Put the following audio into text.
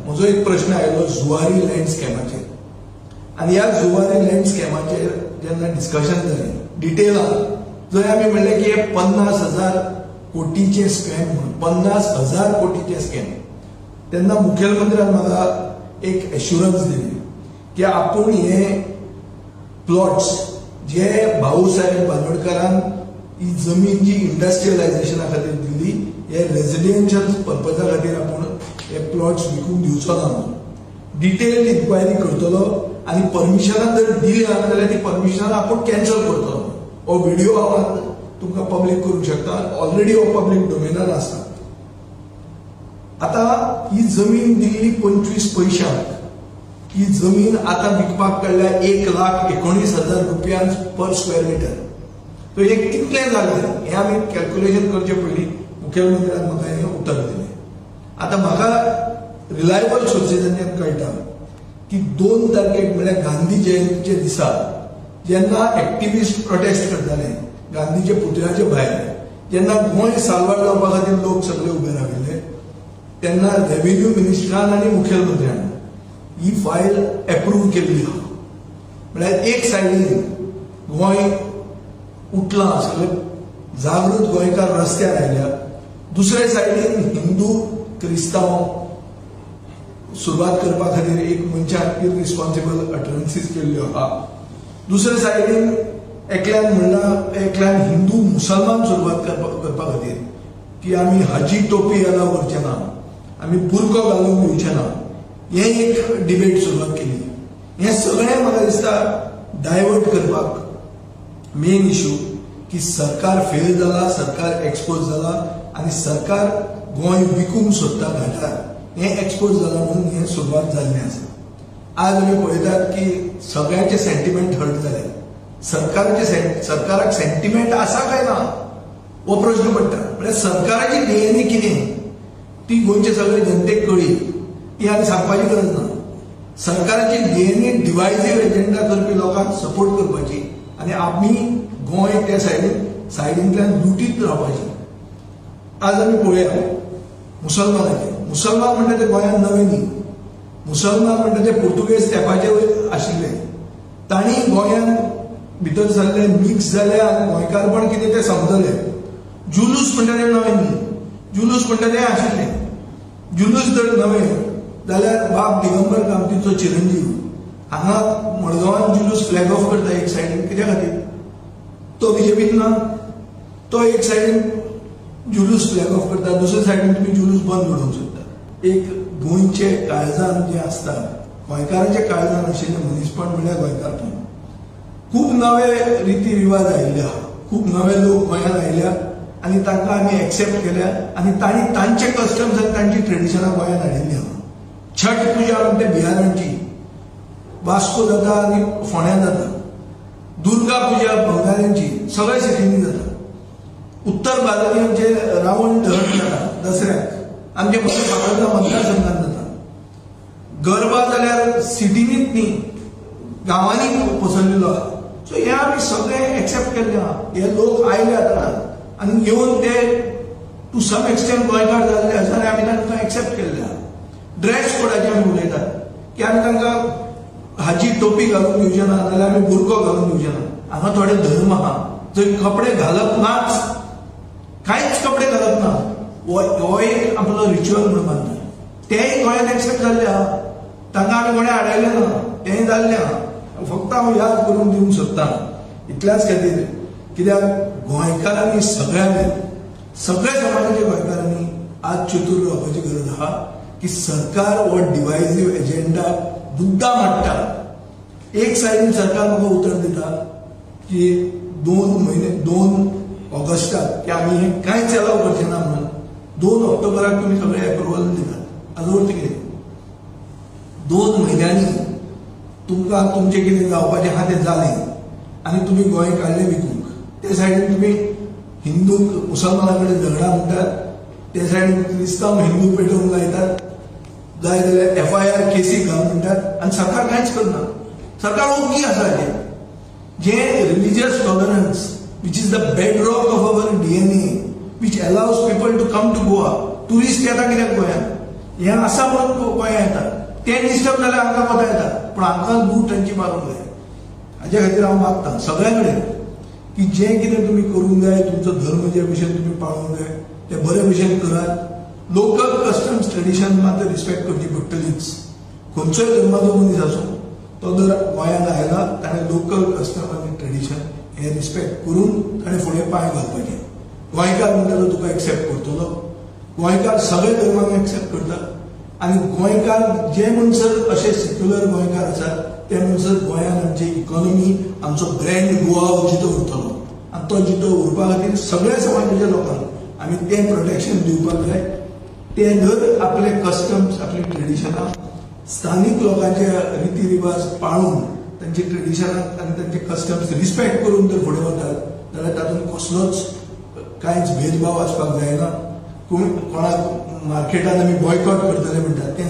म्हजो एक प्रश्न आयलो जुवारी लँड स्कॅमाचेर आनी ह्या जुवारी लँड स्कॅमाचेर जेन्ना डिस्कशन जालें डिटेलान, जंय आमी म्हणलें की हे 50,000 कोटीचे स्कॅम म्हणून, 50,000 कोटीचे स्कॅम, तेन्ना मुखेलमंत्र्यान म्हाका एक एश्युरन्स दिली की आपूण हे प्लॉट्स जे भाऊसाहेब बांदोडकरान ही जमीन जी इंडस्ट्रियलायझेशना खातीर दिल्ली, हे रेजिडेन्शियल पर्पजा खातीर आपूण हे प्लॉट्स विकूंक दिवचो ना म्हणून डिटेल्ड इन्क्वायरी करतलो आनी परमिशनां जर दिली ना जाल्यार ती परमिशनां आपूण कॅन्सल करतलो. हो व्हिडिओ हांव तुमकां पब्लीक करूंक शकता, ऑलरेडी हो पब्लीक डोमेनान आसा. आतां ही जमीन दिल्ली 25 पयशांक, ही जमीन आतां विकपाक काडल्या 1,19,000 रुपयांक पर स्क्वेअर मिटर. तो हे कितलें जालें हें आमी कॅल्क्युलेशन करचे पयलीं मुखेलमंत्र्यान म्हाका हें उतर दिलें. आतां म्हाका रिलायबल सोर्सीसांच्यान कळटा की 2 तारखेक म्हळ्यार गांधी जयंतीच्या दिसा जेन्ना एक्टिविस्ट प्रोटेस्ट करताले गांधीच्या पुतळ्याच्या भायर, जेन्ना गोंय साल्वार जावपा खातीर लोक सगळे उबे राविल्ले, तेन्ना रेव्हेन्यू मिनिस्टरान आनी मुखेलमंत्र्यान ही फायल एप्रूव केल्ली आहा. म्हळ्यार एक सायडीन गोंय उठलां, सगळे जागृत गोंयकार रस्त्यार आयल्या, दुसरे सायडीन हिंदू क्रिस्तांव सुरवात करपा खातीर एक मनशान इररिस्पॉन्सिबल अटरन्सीस केल्ल्यो आहा. दुसरे सायडीन एकल्यान म्हणलां, एकल्यान हिंदू मुसलमान सुरवात करपा खातीर की आमी हाजी टोपी अलाव करचे ना, आमी बुरको घालूंक दिवचे ना, हें एक डिबेट सुरवात केली. हें सगळें म्हाका दिसता डायवर्ट करपाक मेन इशू की सरकार फेल जाला, सरकार एक्सपोज जाला आनी सरकार गोंय विकूंक सोदता घाटार, हें एक्सपोज जाला म्हणून हें सुरवात जाल्लें आसा. आज आमी पळयतात की सगळ्यांचे सेंटिमेंट हर्ट जाले. सरकाराचे सरकाराक सेंटिमेंट आसा काय ना हो प्रश्न पडटा. म्हळ्यार सरकाराची डीएनए कितें ती गोंयचे सगळे जनतेक कळ्ळी, ती आनी सांगपाची गरज ना. सरकाराची डीएनए डिवायजीव एजेंडा करपी लोकांक सपोर्ट करपाची आनी आमी गोंय त्या सायडींतल्यान लुटीत रावपाची. आज आमी पळोवया मुसलमानाचे, मुसलमान म्हणटा ते गोंयांत नवे न्ही, मुसलमान म्हणटा ते पुर्तुगेज तेंपाचे आशिल्ले, तांणी गोंयांत भितर सरले, मिक्स जाले आनी गोंयकारपण कितें तें समजले. जुलूस म्हणटा ते नवे न्ही, जुलूस म्हणटा ते आशिल्ले. जुलूस जर नवे जाल्यार बाब दिगंबर कामतीचो चिरंजीव हांगा मडगांवान जुलूस फ्लॅग ऑफ करता एक सायडीन, कित्या खातीर? तो बीजेपीन ना, तो एक सायडीन जुलूस फ्लॅग ऑफ करता, दुसरे सायडीन तुमी जुलूस बंद उडोवंक सोदता. एक गोंयचे काळजान जें आसता, गोंयकारांच्या काळजान आशिल्लें मनीसपण म्हळ्यार गोंयकारपण. खूब नवे रिती रिवाज आयिल्ले आहा, खूब नवे लोक गोंयांत आयल्या आनी तांकां आमी एक्सेप्ट केल्या आनी तांणी तांचे कस्टम्स आनी तांची ट्रेडिशनां गोंयांत हाडिल्ली आहा. छठ पुजा म्हणटा बिहारांची, वास्को जाता आनी फोंड्यां जाता. दुर्गा पुजा बंगाल्यांची सगळ्या सिटींनी जाता. उत्तर भारतीयांचे रावण दहन जाता दसऱ्याक, आमचे फक्त मतदारसंघात जाता. गरबा जाल्यार सिटींनीच न्ही, गांवांनी पसरलेलो आहा. सो हे आमी सगळे एक्सेप्ट केल्ले आहा. हे लोक आयले आतां आनी येवन ते टू सम एक्सटेंट गोंयकार जाल्ले आसा आनी आमी तांकां एक्सेप्ट केल्ले आहा. ड्रेस कोडाचे आमी उलयतात की आमी तांकां हाजी टोपी घालूंक दिवचे ना, जाल्यार आमी बुरको घालूंक दिवचे ना. हांगा थोडे धर्म आहा जंय कपडे घालप नाच, कांयच कपडे घालप ना, हो एक आपलो रिच्युअल म्हणून मानता. तेंय गोंयांत एक्सेप्ट जाल्लें आहा, तांकां आमी कोणें आडायलें ना, तेंय जाल्लें आहा. फक्त हांव याद करून दिवंक सोदतां इतल्याच खातीर, कित्याक गोंयकारांनी सगळ्यांनी, सगळ्या समाजाच्या गोंयकारांनी आज चतूर रावपाची गरज आहा की सरकार हो डिवायजीव एजेंडा मुद्दाम हाडटा. एक सायडीन सरकार म्हाका उतर दिता की 2 म्हयने, 2 ऑगस्टाक की आमी हें कांयच एलाव करचे ना म्हणून, 2 ऑक्टोबराक तुमी सगळे एप्रुवल दितात. हाजो अर्थ कितें? 2 म्हयन्यांनी तुमकां तुमचें कितें जावपाचें आहा तें जालें आनी तुमी गोंय काडलें विकूंक. ते सायडीन तुमी हिंदू मुसलमाना कडेन झगडा म्हणटात, ते सायडीन क्रिस्तांव हिंदू पेटोवंक लायतात, जाय जाल्यार एफआयआर केसी घाल म्हणटात आनी सरकार कांयच करना. सरकार ओगी आसा. जें religious tolerance which is the bedrock of our DNA, which allows people to come to Goa, tourist येता कित्याक गोंयांत, हें आसा म्हणून गोंयांत येता. ते डिस्टर्ब जाल्यार हांकां कोता येता, पूण हांकां लूट तांची मारूंक जाय. हाजे खातीर हांव मागता सगळ्या कडेन की जें कितें तुमी करूंक जाय, तुमचो धर्म जे भशेन तुमी पाळूंक जाय ते बरे भशेन करात. लोकल कस्टम्स ट्रेडिशन मात रिस्पेक्ट करची पडटलीच. खंयचोय धर्माचो मनीस आसूं, तो जर गोंयांत आयला ताणें लोकल कस्टम आनी ट्रेडिशन हे रिस्पेक्ट करून ताणें फुडें पांय घालपाचे. गोंयकार म्हणटा तो तुका एक्सेप्ट करतलो, गोंयकार सगळे धर्मांक एक्सेप्ट करता आनी गोंयकार जे म्हणसर अशे सेक्युलर गोंयकार आसात ते म्हणसर गोंयांत आमची इकॉनॉमी, आमचो ब्रँड गोवा जितो उरतलो आनी तो जितो उरपा खातीर सगळ्या समाजाच्या लोकांक आमी तें प्रोटेक्शन दिवपाक जाय. ते जर आपले कस्टम्स, आपली ट्रेडिशनां, स्थानीक लोकांचे रिती रिवाज पाळून तांचे ट्रेडिशनाक आनी तांचे कस्टम्स रिस्पेक्ट करून जर फुडें वतात जाल्यार तातूंत कसलोच कांयच भेदभाव आसपाक जायना. कोणाक मार्केटान आमी बॉयकॉट करतले म्हणटात तें